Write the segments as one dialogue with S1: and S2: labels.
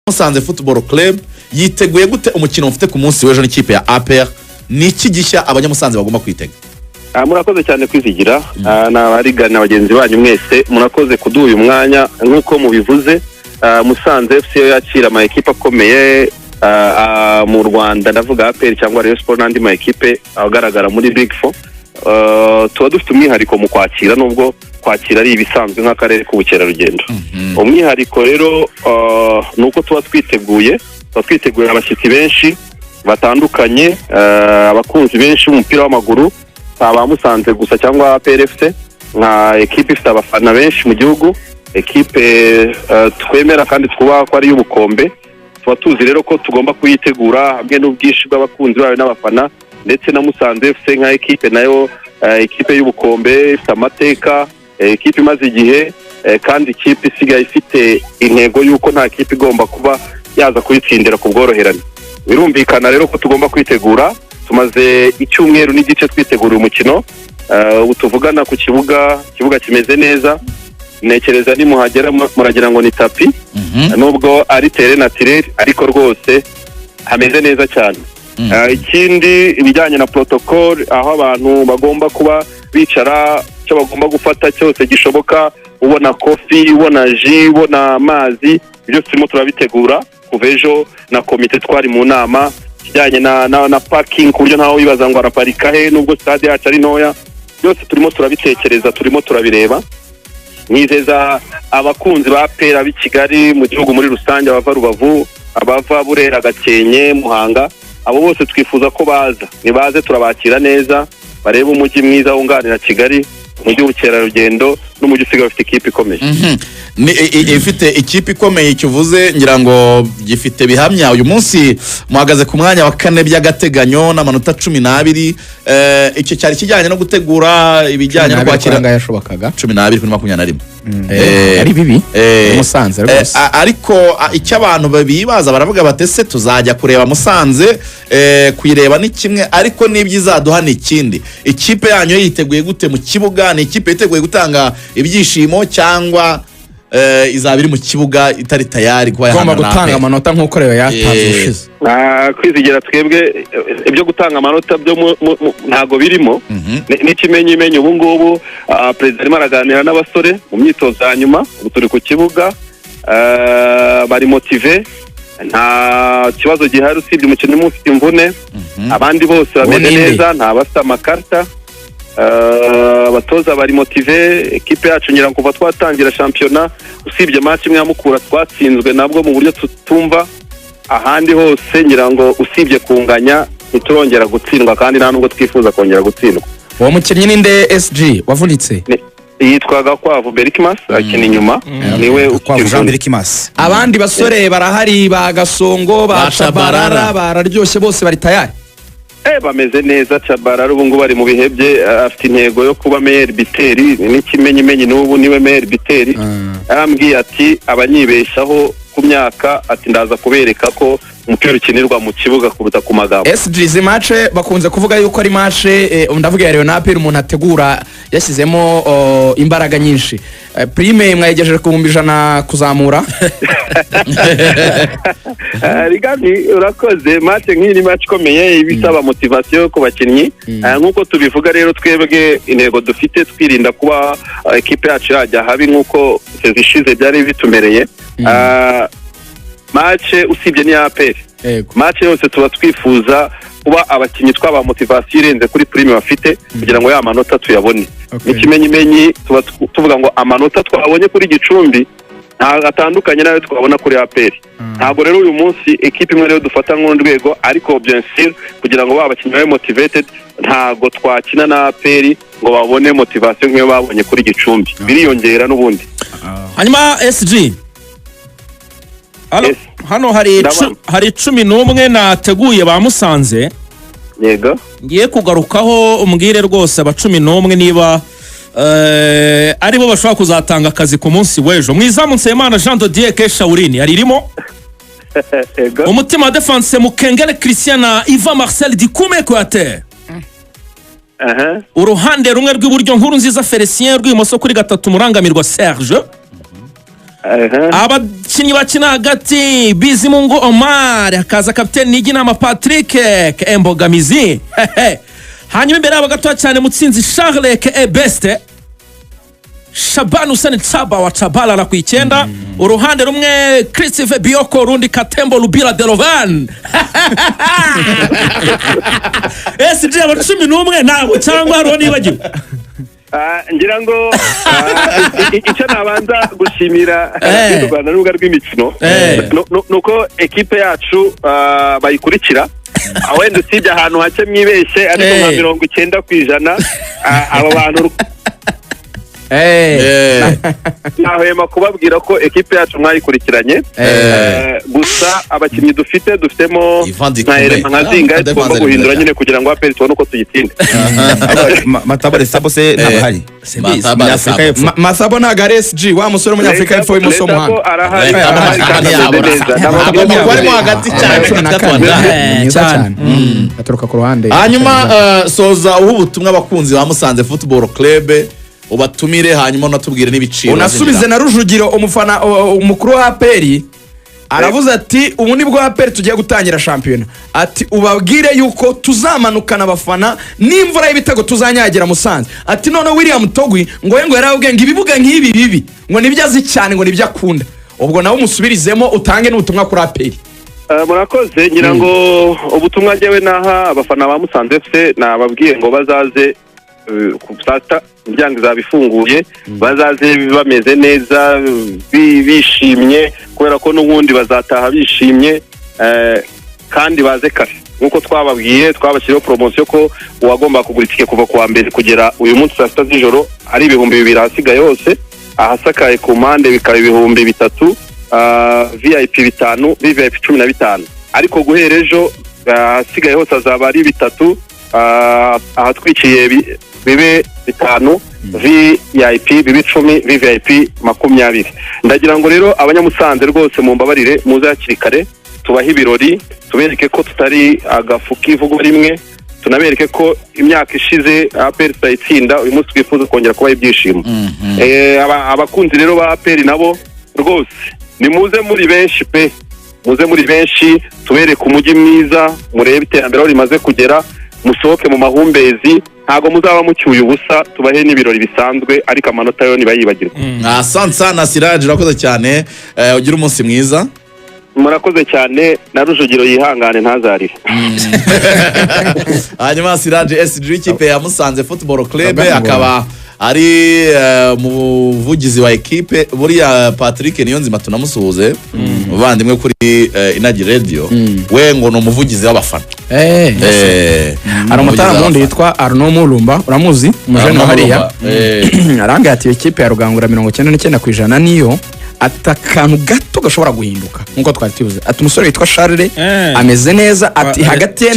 S1: Musanze Football Club yiteguye gute umukino mufite ku munsi w'ejo n'ikipe ya APR? Ni iki gishya Abanyamusanze bagomba kwitega?
S2: Murakoze cyane kwizigira. N'abarigana bagenzi banyu mwese, murakoze kuduha uyu mwanya. Nk'uko mubivuze, Musanze FC yo yakira ama ekipe akomeye mu Rwanda, ndavuga APR cyangwa Rayon Sport n'andi ma ekipe agaragara muri Big Four, tuba dufite umwihariko mu kwakira, nubwo kwakira ari ibisanzwe nk'akarere k'ubukerarugendo. Umwihariko rero ni uko tuba twiteguye abashyitsi benshi batandukanye, abakunzi benshi b'umupira w'amaguru, si aba Musanze gusa cyangwa APR FC nka ekipe ifite abafana benshi mu gihugu, ekipe twemera kandi twubaha ko ari iy'ubukombe. Tuba tuzi rero ko tugomba kuyitegura hamwe n'ubwinshi bw'abakunzi bayo n'abafana, ndetse na Musanze FC nka ekipe nayo, ekipe y'ubukombe ifite amateka, ekipe imaze igihe, kandi ikipe isigaye ifite intego y'uko nta kipe igomba kuba yaza kuyitsindira ku bworoherane. Birumvikana rero ko tugomba kwitegura. Tumaze icyumweru n'igice twitegura uyu mukino. Ubu tuvugana ku kibuga, ikibuga kimeze neza. Ntekereza nimuhagera muragira ngo ni tapis, nubwo ari terrain naturel, ariko rwose hameze neza cyane. Ikindi, ibijyanye na protocole, aho abantu bagomba kuba bicara, icyo bagomba gufata cyose gishoboka, ubona coffee, ubona jus, ubona amazi, byose turimo turabitegura kuva ejo na komite twari mu nama. Ikijyanye na parking, ku buryo ntawe wibaza ngo araparika he, nubwo stade yacu ari ntoya, byose turimo turabitekereza, turimo turabireba. Nizeza abakunzi ba APR b'i Kigali, mu gihugu muri rusange, abava Rubavu, abava Burera, Gakenke, Muhanga, abo bose twifuza ko baza. Nibaze, turabakira neza, barebe umujyi mwiza wunganira Kigali, umujyi w'ubukerarugendo n'umujyi usigaye ufite ikipe ikomeye.
S1: Ni ifite ikipe ikomeye, icyo uvuze ngira ngo gifite bihamya. Uyu munsi muhagaze ku mwanya wa kane by'agateganyo n'amanota 12. Icyo cyari kijyanye no gutegura ibijyanye no kwakira.
S3: Kwakira yashobokaga.
S1: 12 kuri 21.
S3: Ari bibi. Musanze rwose.
S1: Ariko icyo abantu bibaza, baravuga bati: "Ese tuzajya kureba Musanze?" Kuyireba ni kimwe, ariko n'ibyo izaduha ni ikindi. Ikipe yanyu yiteguye gute mu kibuga? Ni ikipe yiteguye gutanga ibyishimo cyangwa izaba iri mu kibuga itari tayari kuba
S3: igomba
S1: yahangana na
S3: gutanga
S1: APR?
S3: amanota nk'uko rero yatanze ubushize.
S2: Kwizigira, twebwe ibyo gutanga amanota byo ntabwo birimo. N'ikimenyimenyi ubu ngubu perezida arimo araganira n'abasore mu myitozo ya nyuma. Ubu turi ku kibuga, bari motivés, nta kibazo gihari usibye umukinnyi umwe ufite imvune. Abandi bose bameze
S3: Uwo ni nde?
S2: neza, nta bafite amakarita. Abatoza bari motivés. Ekipe yacu, ngira ngo kuva twatangira shampiyona, usibye match imwe ya Mukura twatsinzwe nabwo mu buryo tutumva, ahandi hose ngira ngo usibye kunganya ntiturongera gutsindwa, kandi nta nubwo twifuza kongera gutsindwa.
S3: Uwo mukinnyi ni nde, SG, wavunitse?
S2: Yitwa Gakwavu Berkimas, akina inyuma, niwe ufite
S4: Gakwavu Jean
S2: imvune.
S4: Berkimas.
S3: Abandi basore barahari, ba Gasongo, ba
S1: Ba
S3: Shabarara?
S1: Shabarara.
S3: Bararyoshye bose, bari tayari?
S2: Bameze neza. Chabarara ubu ngubu ari mu bihe bye, afite intego yo kuba meilleur buteur. N'ikimenyimenyi n'ubu niwe meilleur buteur. Yarambwiye ati: "Abanyibeshaho ku myaka," ati, "ndaza kubereka ko umupira ukinirwa mu kibuga kuruta ku magambo."
S3: SG, izi match bakunze kuvuga yuko ari match, ndavuga ya Rayon, APR, umuntu ategura yashyizemo imbaraga nyinshi. Prime mwayegejeje ku 100,000 kuzamura?
S2: Rigani, urakoze. Match nk'iyi ni match ikomeye, iba isaba motivation ku bakinnyi. Nk'uko tubivuga rero, twebwe intego dufite, twirinda kuba ekipe yacu yajya habi nk'uko saison ishize byari bitumereye. Match usibye n'iya APR, match yose tuba twifuza kuba abakinnyi twaba motivation irenze kuri prime bafite, kugira ngo ya manota tuyabone. N'ikimenyimenyi tuba tuvuga ngo amanota twabonye kuri Gicumbi ntabwo atandukanye n'ayo twabona kuri APR. Ntabwo rero uyu munsi ekipe imwe rero dufata nk'urwego, ariko bien sûr kugira ngo ba bakinnyi babe motivated, ntabwo twakina na APR ngo babone motivation nk'iyo babonye kuri Gicumbi, biriyongera n'ubundi.
S5: Hanyuma SG. Hano,
S2: Yes.
S5: hano hari
S2: Ndabona.
S5: hari 11 nateguye ba Musanze.
S2: Yego.
S5: Ngiye kugarukaho, umbwire rwose aba 11 niba aribo bashobora kuzatanga akazi ku munsi w'ejo. Mu izamu, Nsabimana Jean de Dieu Keshawurini aririmo.
S2: Yego.
S5: Umutima wa defense, Mukengere Christian na Iva Marcel Dikume Equateur. Uruhande rumwe rw'iburyo, Nkuru Nziza Felicien, rw'ibumoso kuri gatatu, Murangamirwa Serge. Abakinnyi bakina hagati: Bizimungu Omar, hakaza kapiteni Niginama Patrick Embogamizi. Hanyuma imbere yabo gatoya cyane, Mutsinzi Charles ke Beste, Shaban Hussein Tsaba wa Chabalala ku 9. Uruhande rumwe Christophe Bioko, urundi Katembo Lubira Delovan. SG, aba 11 ntabwo cyangwa hariho nibagiwe?
S2: Ngira ngo icyo nabanza gushimira u Rwanda n'urubuga rw'imikino nuko ekipe yacu bayikurikira. Wenda usibye ahantu hake mwibeshye, ariko nka 90% aba bantu ntahwema kubabwira ko ekipe yacu mwayikurikiranye. Gusa abakinnyi dufite, dufitemo
S1: Ivan
S2: nka
S1: Dikumbe.
S2: Erema nka Zinga
S1: Ah,
S2: tugomba
S1: Devanze
S2: guhindura
S1: neza.
S2: nyine kugira ngo APR tubone uko tuyitsinda.
S4: Matabare Sabo se ntabwo ahari?
S1: Matabare
S4: Umunyafurika
S1: Sabo.
S4: y'Epfo.
S3: Masabo ntabwo ari SG, wa musore w'umunyafurika y'Epfo w'ibumoso
S2: Leta ko
S3: w'umuhanga.
S2: arahari,
S1: Leta
S2: arahari
S1: ko
S2: kandi ameze
S1: ntiyabura.
S2: neza.
S1: Agomba kuba arimo hagati cyane.
S3: 14.
S5: Eh,
S3: Ni mwiza
S5: cyane.
S3: cyane, aturuka ku ruhande.
S1: Hanyuma soza uha ubutumwa abakunzi ba Musanze Football Club, ubatumire, hanyuma unatubwire n'ibiciro.
S3: Unasubize na Rujugiro, umufana umukuru wa APR aravuze ati ubu nibwo APR tugiye gutangira shampiyona, ati ubabwire yuko tuzamanukana abafana n'imvura y'ibitego, tuzanyagira Musanze. Ati none William Togwi ngo we ngo yarababwiye ngo ibibuga nk'ibi bibi ngo nibyo azi cyane, ngo nibyo akunda. Ubwo nawe umusubirizemo, utange n'ubutumwa kuri APR.
S2: Murakoze. ngira ngo ubutumwa njyewe naha abafana ba Musanze FC, nababwiye ngo bazaze ku saa sita, imiryango izaba ifunguye, bazaze bameze neza, bishimye, kubera ko n'ubundi bazataha bishimye. Kandi baze kare nk'uko twababwiye, twabashyiriyeho poromosiyo ko uwagomba kugura itike kuva ku wa mbere kugera uyu munsi saa sita z'ijoro ari 2000, ahasigaye hose ahasakaye ku mpande bikaba 3000, VIP 5, VVIP 15. Ariko guhera ejo ahasigaye hose azaba ari 3000, ahatwikiye bibe 5, VIP bibe 10, VVIP 20. Ndagira ngo rero abanyamusanze rwose mumbabarire muze hakiri kare, tubahe ibirori, tubereke ko tutari agafu k'ivugwa rimwe, tunabereke ko imyaka ishize APR tutayitsinda, uyu munsi twifuza kongera kubaha ibyishimo. Abakunzi rero ba APR nabo rwose nimuze muri benshi pe, muze muri benshi, tubereke umujyi mwiza, murebe iterambere aho rimaze kugera, musohoke mu mahumbezi, ntabwo muzaba mucyuye ubusa, tubahe n'ibirori bisanzwe, ariko amanota yo ntibayibagirwe.
S1: Asante sana Siraje, urakoze cyane. Ugire umunsi mwiza.
S2: Murakoze cyane, na Rujugiro yihangane ntazarire.
S1: Hanyuma Siraje SG w'ikipe ya Musanze Football Club,
S3: Kagame.
S1: akaba ari umuvugizi wa ekipe. Buriya Patrick Niyonzima tunamusuhuze, umuvandimwe kuri Inagi Radio, we ngo ni umuvugizi w'abafana.
S3: Hari umutara wundi witwa Arnaud Mulumba, uramuzi, umujene wa hariya. Arambwira ati iyo kipe ya Rugangura 99% niyo, ati akantu gato gashobora guhinduka nkuko twari tubivuze, ati umusore witwa Charles ameze neza, ati hagati ye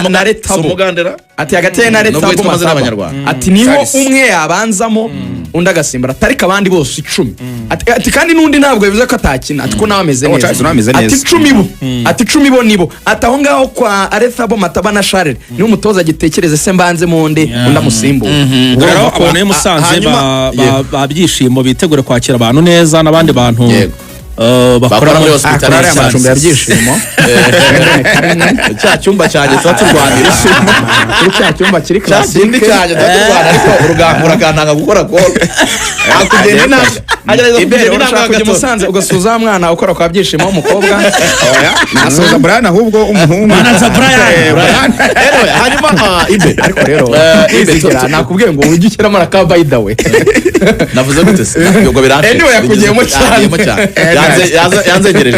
S3: na Retabo,
S1: Umugandera.
S3: ati hagati ye na
S1: Nubwo
S3: Retabo
S1: yitwa amazina
S3: Masaba.
S1: y'Abanyarwanda.
S3: Ati niho
S4: Charles.
S3: umwe yabanzamo undi agasimbura, atariko abandi bose 10. Ati kandi n'undi ntabwo bivuze ko atakina, ati ko nawe ameze
S4: Oh,
S3: neza.
S4: Charles nawe ameze
S3: Ati
S4: neza.
S3: 10 bo, ati 10 bo nibo, ati aho ngaho kwa Arethabo Mataba na Charles niwe umutoza agitekereze se mbanze mu nde undi amusimbura.
S5: Ubwo rero abantu b'i Musanze
S1: Hanyuma-
S5: ba byishimo bitegure kwakira abantu neza n'abandi bantu
S1: Yego.
S5: bakora
S1: Bakora muri
S5: muri
S1: hospital.
S3: Akora ariya macumbi ya Byishimo.
S1: Cya cyumba cyanjye tuba turwanira.
S3: Kuri cya cyumba kiri
S1: Cya kindi
S3: classique.
S1: cyanjye tuba turwana, ariko urugangura akantanga gukora kode, akugenda intambwe, agerageza
S3: Ibere
S1: kugenda
S3: urashaka
S1: intambwe
S3: kujya i
S1: gato.
S3: Musanze ugasuhuza wa mwana ukora kwa Byishimo w'umukobwa?
S4: Nasuhuza Brian ahubwo umuhungu.
S5: Manager Brian.
S4: Brian.
S1: Anyway, hanyuma Ibe
S3: Ariko rero
S1: Ibe,
S3: Kwizigira, nakubwiye ngo ujye ushyiramo na ka by the way.
S1: Navuze gute se? Ubwo birancitse.
S3: Anyway, yakugiyemo cyane.
S1: Yangiyemo cyane. Yanzengereje.